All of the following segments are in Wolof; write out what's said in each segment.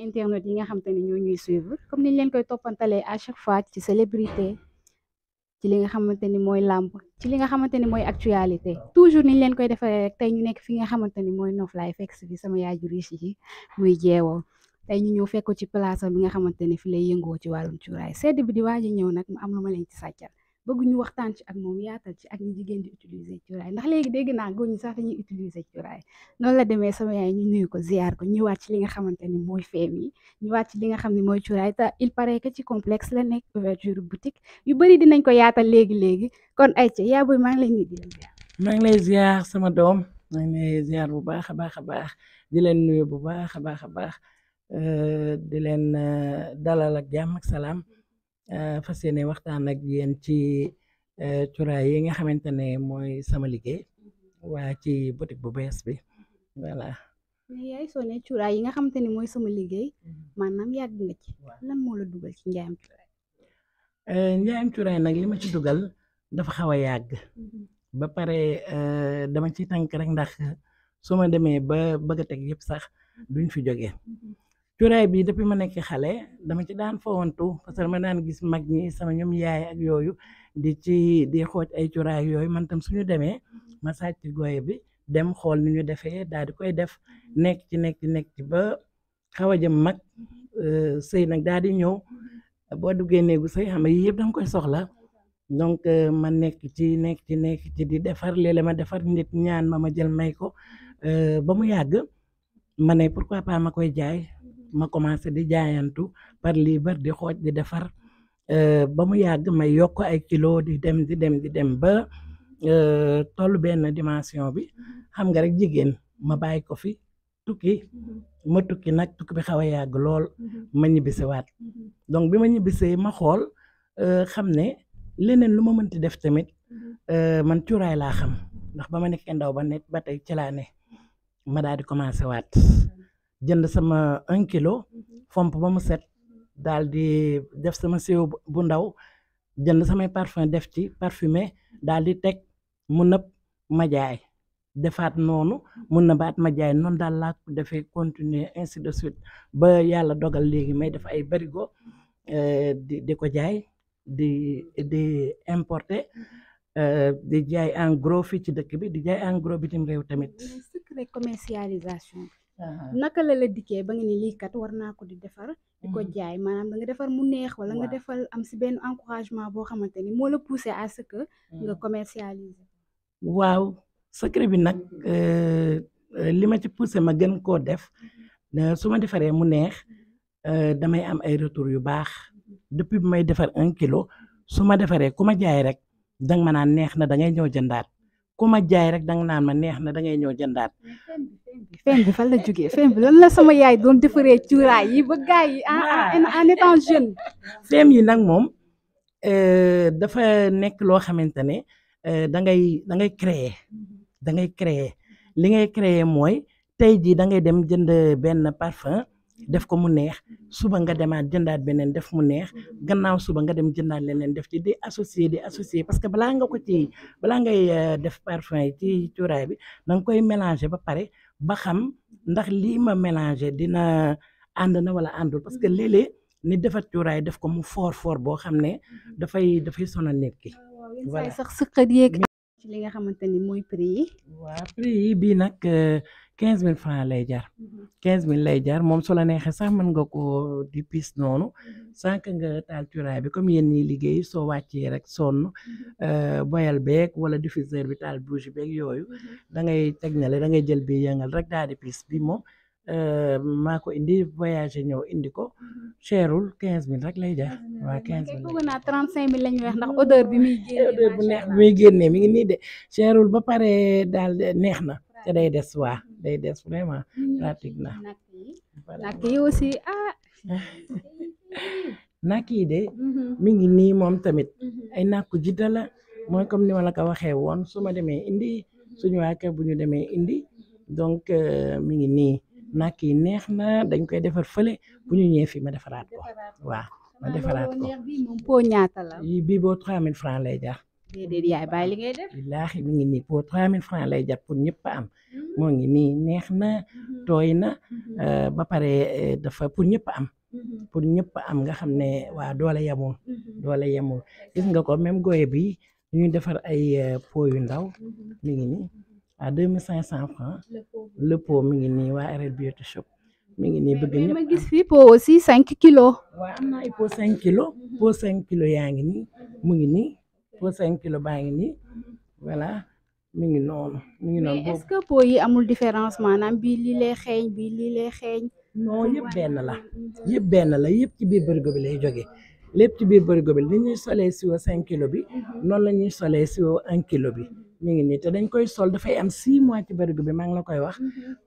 internet yi nga xam te ne ñoo ñuy suivre comme niñ leen koy toppantalee à chaque fois ci célébrité ci li nga xamante ni mooy làmb ci li nga xamante ni mooy actualité toujours niñ leen koy defaree rek tey ñu nekk fi nga xamante ni mooy Noflaay fekk si fi sama yaay ju riche ji muy jeewoo tey ñu ñëw fekk ko ci place bi nga xamante ni fi lay yëngoo ci wàllum cuuraay sedd bi di waaj a ñëw nag mu am lu ma leen ci sàccal bëgg ñu waxtaan ci ak moom yaatal ci ak ñi jigéen di utiliser cuuraay ndax léegi dégg naa góor ñi sax dañuy utiliser cuuraay noonu la demee sama yaay ñu nuyu ko ziar ko ñëwaat ci li nga xamante ni mooy feem yi ñëwaat ci li nga xam ne mooy cuuraay te il paraît que ci complexe la nekk ouverture boutique yu bëri dinañ ko yaatal léegi kon ay ca yaa booy maa ngi lay nuyu di leen ziar. maa ngi lay ziar sama doom maa ngi lay ziar bu baax a baax a baax di leen nuyu bu baax a baax a baax di leen dalal ak jàmm ak salaam fas yéene waxtaan ak yéen ci cuuraay yi nga xamante ne mooy sama liggéey waa ci boutique bu bees bi voilà. mais yaay soo ne cuuraay yi nga xamante ni mooy sama liggéey maanaam yàgg nga ci lan moo la dugal ci njaayam cuuraay. njaayam cuuraay nag li ma ci dugal dafa xaw a yàgg ba pare dama ci tànk rek ndax su ma demee ba bëgg a teg yëpp sax duñ fi jógee cuuraay bi depuis ma nekk xale dama ci daan fawantu parce que dama daan gis mag ñi sama ñoom yaay ak yooyu di xooj ay cuuraay yooyu man tam suñu demee ma sàcc gooye bi dem xool ni ñu defee daal di koy def nekk ci ba xaw a jëm mag sëy nag daal di ñëw boo duggee néegu sëy xam nga yii yëpp danga koy soxla donc ma nekk ci di defar léeg-léeg ma defar nit ñaan ma jël may ko ba mu yàgg ma ne pourquoi pas ma koy jaay ma commencé di jaayantu par libre di xooj di defar ba mu yàgg may yokk ay kilo di dem ba tollu benn dimension bi xam nga rek jigéen ma bàyyi ko fi tukki nag tukki bi xaw a yàgg lool ma ñibbisiwaat donc bi ma ñibbisee ma xool xam ne leneen lu ma mënti def tamit man cuuraay laa xam ndax ba ma nekkee ndaw ba tey ci laa ne ma daal di commencé waat jënd sama 1 kilo fomp ba mu set daal di def sama siwo bu ndaw jënd samay parfum def ci parfumé daal di teg mu nëb ma jaay defaat noonu mun na baat ma jaay noonu daal laa ko defee continuer ainsi de suite ba yàlla dogal léegi may def ay barigo di ko jaay di importer di jaay en gros fii ci dëkk bi di jaay en gros bitim réew tamit. secret commercialisation naka la dikkee ba nga ni lii kat war naa ko di defar di ko jaay maanaam da nga defar mu neex wala nga defal am si benn encouragement boo xamante ni moo la poussé à ce que nga commercialiser. waaw secret bi nag li ma ci poussé ma gën koo def su ma defaree mu neex damay am ay retour yu baax depuis bi may defar 1 kilo su ma defaree ku ma jaay rek danga ma naan neex na da ngay ñëw jëndaat ku ma jaay rek danga naan ma neex na da ngay ñëw jëndaat. feem bi fan la jógee feem bi lan la sama yaay doon defaree cuuraay yi ba gars yi en étant jeune. feem yi nag moom dafa nekk loo xamante ne da ngay créer li ngay créer mooy tey jii da ngay dem jënd benn parfum def ko mu neex suba nga demaat jëndaat beneen def mu neex gannaaw suba nga dem jëndaat leneen def ci di associer parce que balaa ngay def parfum yi ci cuuraay bi da nga koy mélanger ba pare ba xam ndax lii ma mélanger dina ànd na wala àndul parce que léeg-léeg ni defar cuuraay def ko mu fort boo xam ne dafay sonal nit ki. voilà sax sëqat yeeg ci li nga xamante ni mooy prix yi. waaw prix yi bii nag 15000 francs lay jar 15000 lay jar moom su la neexee sax mën nga ko di piis noonu sànq nga taal cuuraay bi comme yéen ñi liggéey soo wàccee rek sonn boyal beeg wala diffuseur bi taal bougie beeg yooyu da ngay teg na le da ngay jël bi yëngal rek daal di piis bi moom maa ko indi voyager ñëw indi ko cherul 15000 rek lay jar waaw 15000. bëgg naa 35000 lañu wax ndax odeur bi muy génnee odeur bu neex bi muy génnee mi ngi nii de cherul ba pare daal neex na te day des vraiment pratique na. nak yi aussi nak yi de mi ngi nii moom tamit ay nakku jidda la mooy comme ni ma la ko waxee woon su ma demee indi suñu waa kër bu ñu demee indi donc mi ngi nii nak yi neex na dañ koy defar fële bu ñu ñëwee fii ma defaraat ko waaw ma defaraat ko. moom po ñaata la. bii boo 3000 francs lay jar. déedéet yaay bàyyi li ngay def. billaahi mi ngi nii pour 3000 francs lay jar pour ñëpp am moo ngi nii neex na tooy na ba pare dafa pour ñëpp am pour ñëpp am nga xam ne waa doole yemul gis nga ko même goye bi ñuy defar ay pot yu ndaw mi ngi nii à 2500 francs le pot mi ngi nii waa RL Beauty Shop mi ngi nii bëgg ñëpp ma gis fii pot aussi 5 kilos. waaw am na ay pot 5 kilos pot 5 kilos yaa ngi nii mu ngi nii pot 5 kilos baa ngi nii voilà mi ngi noonu mais est-ce que pot yi amul différence maanaam bii lii lay xeeñ bii lii lay xeeñ. non yëpp benn la yëpp ci biir bërigo bi lay jógee lépp ci biir bërigo bi li ñuy solee siwo 5 kilo bi noonu la ñuy solee siwo 1 kilo bi mi ngi nii te dañ koy sol dafay am 6 mois ci bërigo bi maa ngi la koy wax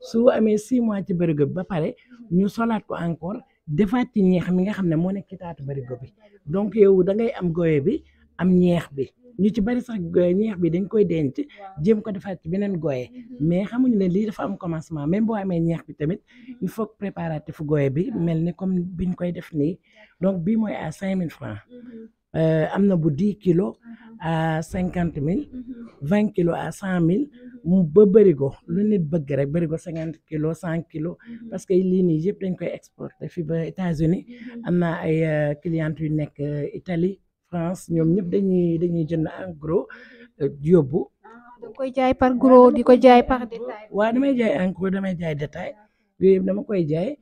su amee 6 mois ci bërigo bi ba pare ñu solaat ko encore defaat ci ñeex mi nga xam ne moo nekk ci taatu bërigo bi donc yow da ngay am goye bi am ñeex bi ñu ci bari sax ñeex bi dañ koy denc jéem ko defaat ci beneen goye mais xamuñu ne lii dafa am commencement même boo amee ñeex bi tamit il faut préparatif goye bi mel ni comme biñ koy def nii donc bii mooy à 5000 francs am na bu 10 kilos à 50 000 20 kilos à 100 000 ba bërigo lu nit bëgg rek bërigo 50 kilos 100 kilos parce que lii nii yëpp dañ koy exporter fi ba États-Unis am na ay clientes yu nekk Italie France ñoom ñëpp dañuy jënd en gros yóbbu. da koy jaay par gros di ko jaay par détail. waaw damay jaay en gros damay jaay détail yooyu yëpp dama koy jaay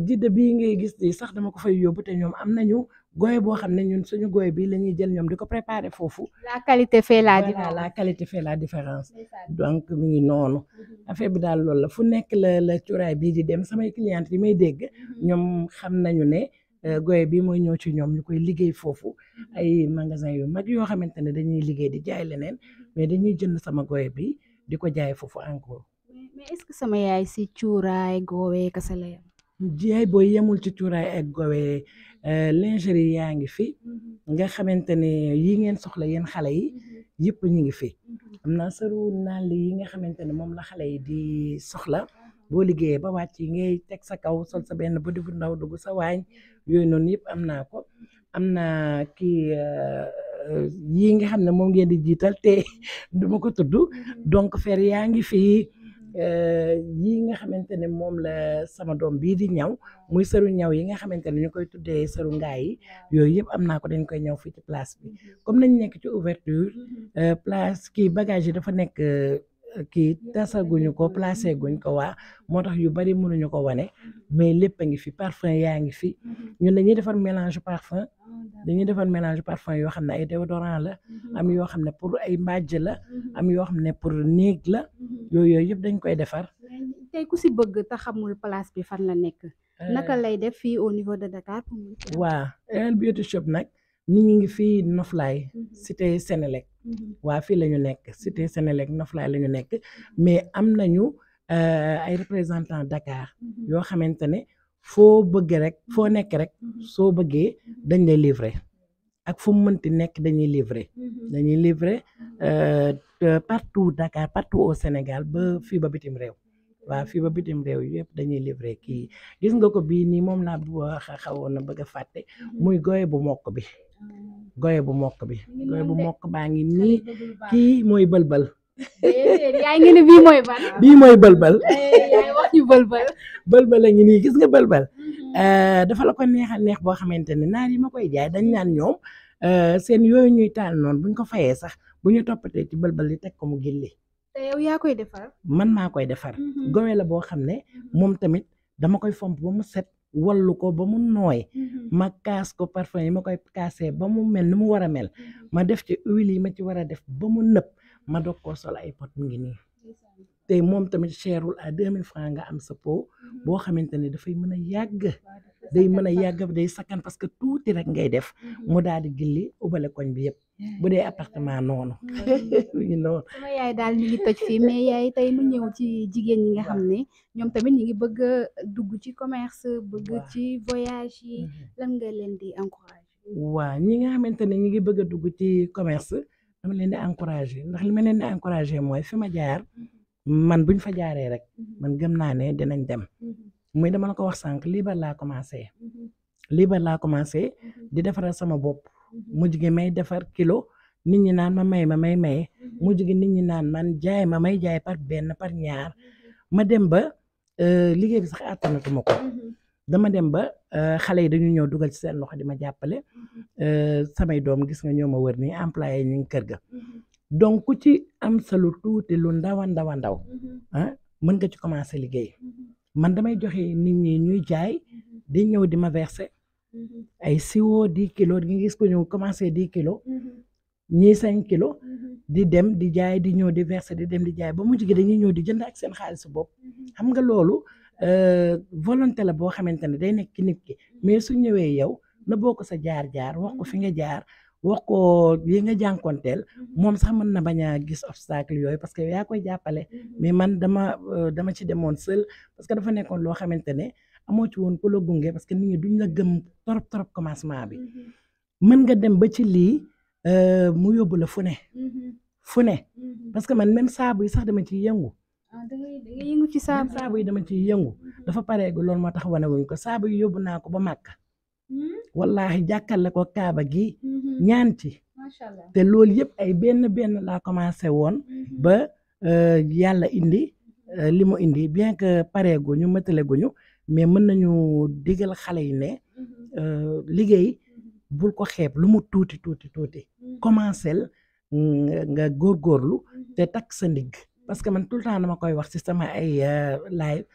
jidda bii ngay gis nii sax dama ko fay yóbbu te ñoom am nañu goye boo xam ne ñun suñu goye bi la ñuy jël ñoom di ko préparer foofu. la qualité fait la différence. la qualité fait la différence donc mi ngi noonu affaire bi daal loolu la fu nekk la cuuraay bii di dem samay clientes yi may dégg ñoom xam nañu ne. goye bi mooy ñëw ci ñoom ñu koy liggéey foofu ay magasin yu mag yoo xamante ne dañuy liggéey di jaay leneen mais dañuy jënd sama goye bi di ko jaay foofu encore. mais est-ce que sama yaay si cuuraay gowe kese la yem. jaay booy yemul ci cuuraay ak gowe lingerie yaa ngi fi nga xamante ne yi ngeen soxla yéen xale yi yëpp ñu ngi fi am na sëru naan yi nga xamante ne moom la xale yi di soxla. boo liggéeyee ba wàcc yi ngay teg sa kaw sol sa benn bodi bu ndaw dugg sa waañ yooyu noonu yëpp am naa ko am na kii yii nga xam ne moom ngeen di jiital te duma ko tudd donc fer yaa ngi fii yii nga xamante ne moom la sama doom bii di ñaw muy sëru ñaw yi nga xamante ne ñu koy tuddee sëru ngaay yi yooyu yëpp am naa ko dañ koy ñaw fii ci place bi comme nañ nekk ci ouverture place kii bagage yi dafa nekk kii tasaguñu ko placé guñ ko waa moo tax yu bari mënuñu ko wane mais lépp a ngi fi parfum yaa ngi fi ñun dañuy defar mélange parfum yoo xam ne ay déodorant la am yoo xam ne pour ay mbàjj la am yoo xam ne pour néeg la yooyu yëpp dañ koy defar. tey ku si bëgg te xamul place bi fan la nekk naka lay def fii au niveau de Dakar. waa RL Beauty Shop nag ñi ngi fii Noflaay cité Sénélec waa fii la ñu nekk cité Sénélec Noflaay la ñu nekk mais am nañu ay représentants Dakar yoo xamante ne foo bëgg rek foo nekk rek soo bëggee dañ lay livrer ak fu mu mënti nekk dañuy livrer partout Dakar partout au Sénégal ba fii ba bitim réew waaw fii ba bitim réew yëpp dañuy livrer kii gis nga ko bii nii moom laa xawoon na bëgg a fàtte muy goye bu mokk bi goye bu mokk baa ngi nii kii mooy bëlbël yaay ngi ne bii mooy ban bii mooy bëlbël yaay wax ñu bëlbël a ngi nii gis nga bëlbël dafa la ko neex boo xamante ne naar yi ma koy jaay dañ naan ñoom seen yooyu ñuy taal noonu buñ ko fayee sax bu ñu toppatee ci bëlbël li teg ko mu gilli te yow yaa koy defar man maa koy defar gowe la boo xam ne moom tamit dama koy fomp ba mu set wallu ko ba mu nooy ma kaas ko parfum yi ma koy kaasee ba mu mel ni mu war a mel ma def ci huile yi ma ci war a def ba mu nëpp ma doog koo sol ay pot mu ngi nii te moom tamit cherul à 2000 francs nga am sa pot boo xamante ne dafay mën a yàgg day sakkan parce que tuuti rek ngay def mu daal di gilli ubale koñ bi yëpp bu dee appartement noonu noonu sama yaay daal mi ngi toj fii mais yaay tey mu ñëw ci jigéen ñi nga xam ne ñoom tamit ñi ngi bëgg a dugg ci commerce bëgg ci voyage yi lan nga leen di encourager. waaw ñi nga xamante ne ñi ngi bëgg a dugg ci commerce dama leen di encourager ndax li ma leen di encourager mooy fi ma jaar man buñ fa jaaree rek man gëm naa ne dinañ dem muy dama la ko wax sànq liibar laa commencé di defaral sama bopp mujj gi may defar kilo nit ñi naan ma may maye mujj gi nit ñi naan man jaay ma may jaay par benn par ñaar ma dem ba liggéey bi sax àttanatuma ko dama dem ba xale yi dañu ñëw dugal ci seen loxo di ma jàppale samay doom gis nga ñoo ma wër nii employé ñu ngi kër ga donc ku ci am sa lu tuuti lu ndaw ah mën nga ci commencer liggéey man damay joxe nit ñi ñuy jaay di ñëw di ma verser ay siwo 10 kilos di nga gis ko ñëw commencer 10 kilos ñii 5 kilos di dem di jaay di ñëw di verser di dem di jaay ba mujj gi dañuy ñëw di jënd ak seen xaalis bopp xam nga loolu volonté la boo xamante ne day nekk nit ki mais su ñëwee yow na boo ko sa jaar-jaar wax ko fi nga jaar wax ko yi nga jànkonteel moom sax mën na bañ a gis obstacle yooyu parce que yaa koy jàppale mais man dama ci demoon seul parce que dafa nekkoon loo xamante ne amoo ci woon ku la gunge parce que nit ñi duñ la gëm trop commencement bi mën nga dem ba ci lii mu yóbbu la fu ne parce que man même saabu yi sax dama ciy yëngu da ngay yëngu ci saabu yi dama ciy yëngu dafa pareegu loolu moo tax wane wuñ ko saabu yi yóbbu naa ko ba Màkka wallahi jàkkale ko kaaba gi ñaan ci te loolu yëpp ay benn laa commencé woon ba yàlla indi li mu indi bien que pareeguñu mëtaleguñu mais mën nañu digal xale yi ne liggéey bul ko xeeb lu mu tuuti commencé nga góorgóorlu te takk sa ndigg parce que man tout le temps dama koy wax ci sama ay live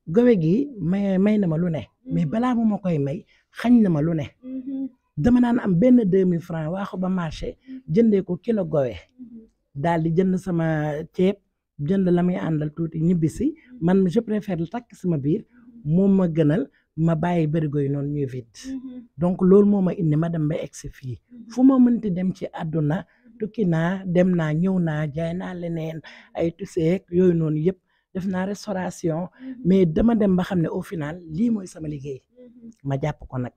gowe gi may na ma lu ne mais balaa mu ma koy may xañ na ma lu ne dama naan am benn 2000 francs waaxu ba marché jëndee ko kilo gowe daal di jënd sama ceeb jënd la muy àndal tuuti ñibbisi man je préfère takk sama biir moom ma gënal ma bàyyi bërigo yi noonu ñuy vide donc loolu moo ma indi ma dem ba egsi fii fu ma mënti dem ci àdduna tukki naa dem naa ñëw naa jaay naa leneen ay tuseek yooyu noonu yëpp def naa restauration mais dama dem ba xam ne au final lii mooy sama liggéey ma jàpp ko nag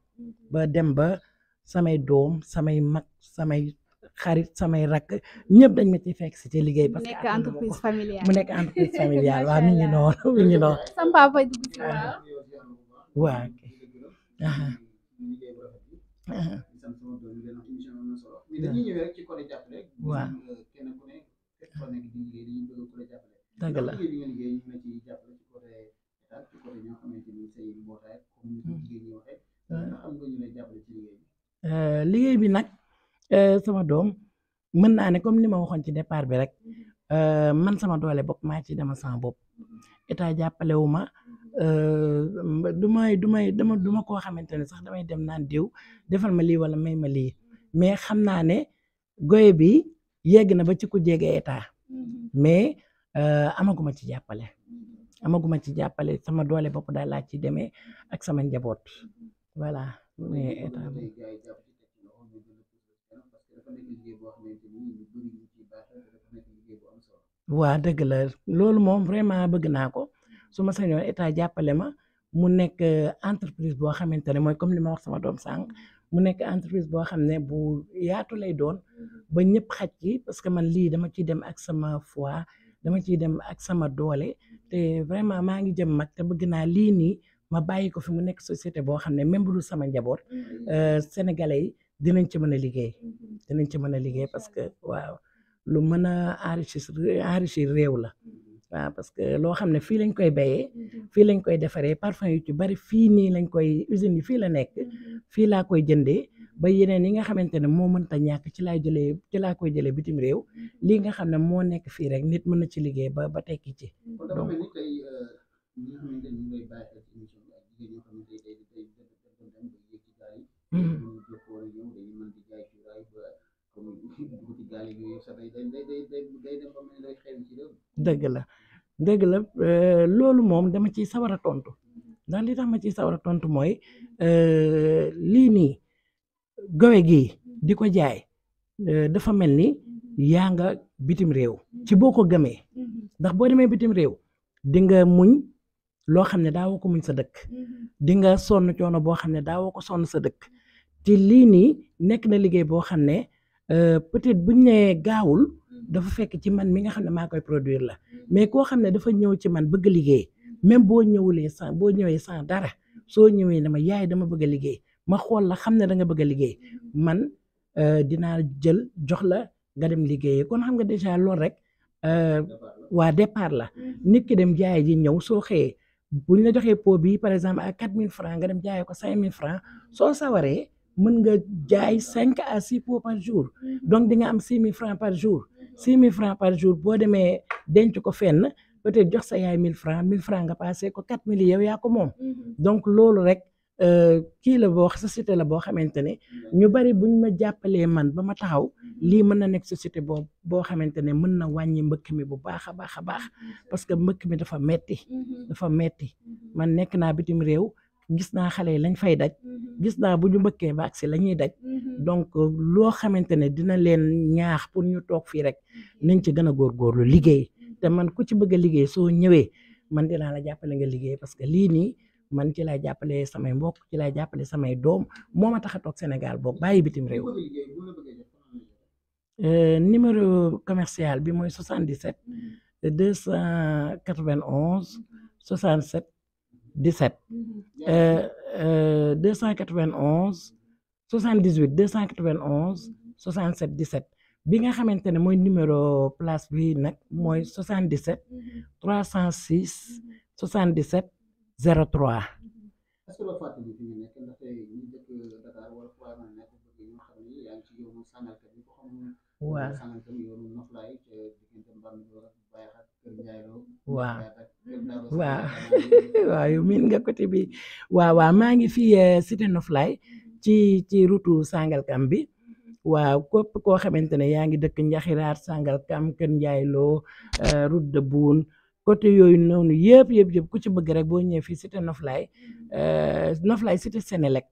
ba dem ba samay doom samay mag samay xarit samay rakk ñëpp dañ ma ci fekk si ci liggéey parce que entreprise familiale mu nekk entreprise familiale waaw mi ngi noonu sama papa dugg ci waaw waaw dëgg la liggéey bi nag sama doom mën naa ne comme ni ma waxoon ci départ bi rek man sama doole bopp maa ci dema sama bopp état jàppalewu ma duma koo xamante ne sax damay dem naan diw defal ma lii wala may ma lii mais xam naa ne goye bi yegg na ba ci ku jege état mais amaguma ci jàppale sama doole bopp daal laa ci demee ak sama njaboot voilà mais état bi waa dëgg la loolu moom vraiment bëgg naa ko su ma sañoon état jàppale ma mu nekk entreprise boo xamante ne mooy comme li ma wax sama doom sànq mu nekk entreprise boo xam ne bu yaatu lay doon ba ñëpp xaj ci parce que man lii dama ciy dem ak sama foi dama ciy dem ak sama doole te vraiment maa ngi jëm mag te bëgg naa lii nii ma bàyyi ko fi mu nekk société boo xam ne même bu dul sama njaboot sénégalais yi dinañ ci mën a liggéey parce que waaw lu mën a enrichir réew la waaw parce que loo xam ne fii lañ koy bayee fii lañ koy defaree parfum yu ci bari fii nii lañ koy usine yi fii la nekk fii laa koy jëndee ba yeneen yi nga xamante ne moo mënta ñàkk ci laa koy jëlee bitim réew lii nga xam ne moo nekk fii rek nit mën na ci liggéey ba tekki ci donc dëgg la loolu moom dama ciy sawar a tontu ndax li tax ma ciy sawar a tontu mooy lii nii gowe gii di ko jaay dafa mel ni yaa nga bitim réew ci boo ko gëmee ndax boo demee bitim réew di nga muñ loo xam ne daawoo ko muñ sa dëkk di nga sonn coono boo xam ne daawoo ko sonn sa dëkk te lii nii nekk na liggéey boo xam ne peut-être buñ ne gaawul dafa fekk ci man mi nga xam ne maa koy produire la mais koo xam ne dafa ñëw ci man bëgg liggéey même boo ñëwee sans dara soo ñëwee ne ma yaay dama bëgg a liggéey ma xool la xam ne da nga bëgg a liggéey man dinaa jël jox la nga dem liggéeyee kon xam nga déjà loolu rek waa départ la nit ki dem jaay ji ñëw soo xëyee bu ñu la joxee pot bi par exemple à 4000 francs nga dem jaayee ko 5000 francs soo sawaree mën nga jaay 5 à 6 pots par jour donc di nga am 6000 francs par jour 6000 francs par jour boo demee denc ko fenn peut-être jox sa yaay 1000 francs nga passé ko 4000 yow yaa ko moom donc loolu rek kii la boo société la boo xamante ne ñu bari buñ ma jàppalee man ba ma taxaw lii mën na nekk société boo xamante ne mën na wàññi mbëkk mi bu baax a baax parce que mbëkk mi dafa metti man nekk naa bitim réew gis naa xale yi lañ fay daj gis naa bu ñu mbëkkee ba agsi la ñuy daj donc loo xamante ne dina leen ñaax pour ñu toog fii rek nañ ci gën a góorgóorlu liggéey te man ku ci bëgg a liggéey soo ñëwee man dinaa la jàppale nga liggéey parce que lii nii man ci lay jàppale samay mbokk ci lay jàppale samay doom moo ma tax a toog Sénégal boog bàyyi bitim réew numéro commercial bi mooy 77 291 67 17 291 78 291 67 17 bi nga xamante ne mooy numéro place bi nag mooy 77 306 77 03. est-ce que loo fàttali fi ñu nekk ndaxte ñu dëkk Dakar wala fu waay mën a nekk bëgg ñu xam ni yaa ngi ci yoonu Sangalkam bi ko xamul Sangalkam yoonu noflaay te diggante Bambilor ak Bayaxat Kër Ndiaylo waaw yow miin nga côté bi waaw maa ngi fii cité noflaay ci route Sangalkam bi waaw képp koo xamante ne yaa ngi dëkk Njaxiraat Sangalkam Kër Ndiaylo route de Boune côté yooyu noonu yëpp ku ci bëgg rek boo ñëwee fii cité Noflaay cité Sénélec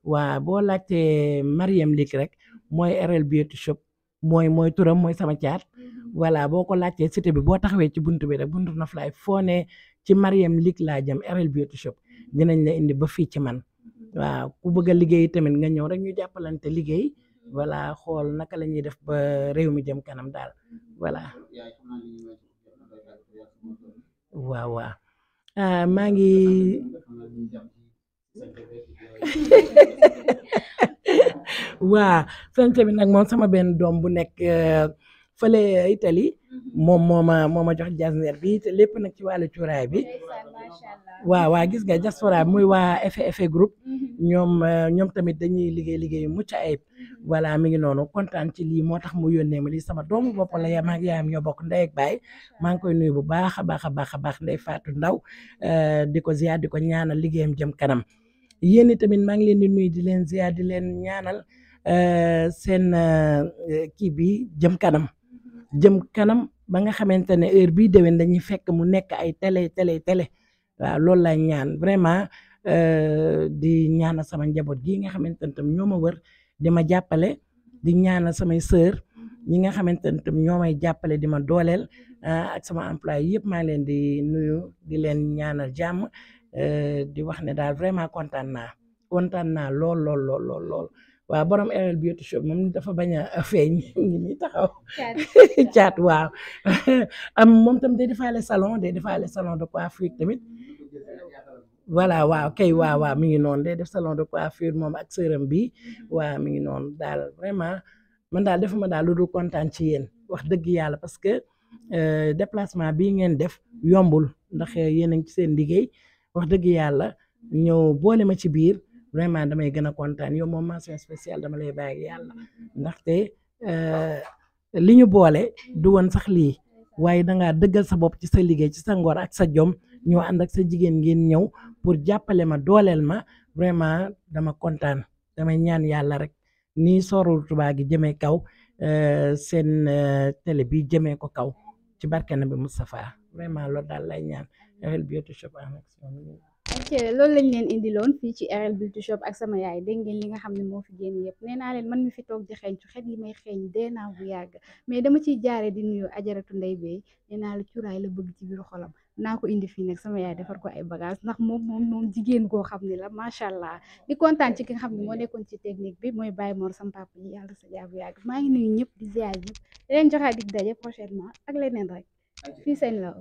waa boo laajtee Mariam Lik rek mooy RL Beauty Shop mooy turam mooy sama caat voilà boo ko laajtee cité bi boo taxawee ci buntu bi rek buntu Noflaay foo ne ci Mariam Lik laa jëm RL Beauty Shop dinañ la indi ba fii ci man waaw ku bëgg a liggéey tamit nga ñëw rek ñu jàppalante liggéey voilà xool naka la ñuy def ba réew mi jëm kanam daal voilà waaw maa ngi waa fente bi nag moom sama benn doom bu nekk fële Italie moom moo ma jox jasneer bi te lépp nag ci wàllu cuuraay bi waa gis nga diaspora bi muy waa effet groupe ñoom tamit dañuy liggéey mucc ayib voilà mi ngi noonu kontaan ci lii moo tax mu yónnee ma lii sama doomu bopp la yaa ak yaayam ñoo bokk ndey ak baay maa ngi koy nuyu bu baax a baax Ndey Faatu Ndaw di ko ziar di ko ñaanal liggéeyam jëm kanam yéen tamit maa ngi leen di nuyu di leen ziar di leen ñaanal seen kii bi jëm kanam ba nga xamante ne heure bii déwén dañuy fekk mu nekk ay télé waaw loolu lay ñaan vraiment di ñaanal sama njaboot gi nga xamante ne tam ñoo ma wër di ma jàppale di ñaanal samay sœur ñi nga xamante ne tam ñoo may jàppale di ma dooleel ak sama employé yëpp maa ngi leen di nuyu di leen ñaanal jàmm di wax ne daal vraiment kontaan naa lool waaw borom RL Beauty Shop moom dafa bañ a feeñ ngi ni taxaw caat waaw moom tam day defaale salon de coiffure tamit voilà waaw kay waaw mi ngi noonu day def salon de coiffure moom ak sëram bi waaw mi ngi noonu daal vraiment man daal defuma daal lu dul kontaan ci yéen wax dëgg yàlla parce que déplacement bii ngeen def yombul ndax yéen a ngi ci seen liggéey wax dëgg yàlla ñëw boole ma ci biir vraiment damay gën a kontaan yow moom mention spéciale dama lay bàyyi yàlla ndaxte li ñu boole du woon sax lii waaye dangaa dëggal sa bopp ci sa liggéey ci sa ngor ak sa jom ñoo ànd ak sa jigéen ngeen ñëw pour jàppale ma dooleel ma vraiment dama kontaan damay ñaan yàlla rek nii Sorul Touba gi jëmee kaw seen télé bi jëmee ko kaw ci barke Nabi Moustapha vraiment loolu daal lay ñaan RL Beauty Shop ok loolu lañ leen indiloon fii ci RL Beauty Shop ak sama yaay dégg ngeen li nga xam ne moo fi génn yëpp nee naa leen man mi fi toog di xeeñ ci xet yi may xeeñ dee naa bu yàgg mais dama ciy jaare di nuyu ajaratu Ndey Bey nee naa la cuuraay la bëgg ci biir xolam naa ko indi fii nag sama yaay defar ko ay bagage ndax moom jigéen koo xam ne la macha allah di kontaan ci ki nga xam ne moo nekkoon ci technique bi mooy Baye Mor sama papa ji yàlla sa jaabu yàgg maa ngi nuyu ñëpp di ziar ñëpp di leen joxaat dig daje prochainement ak leneen rek fii seen Law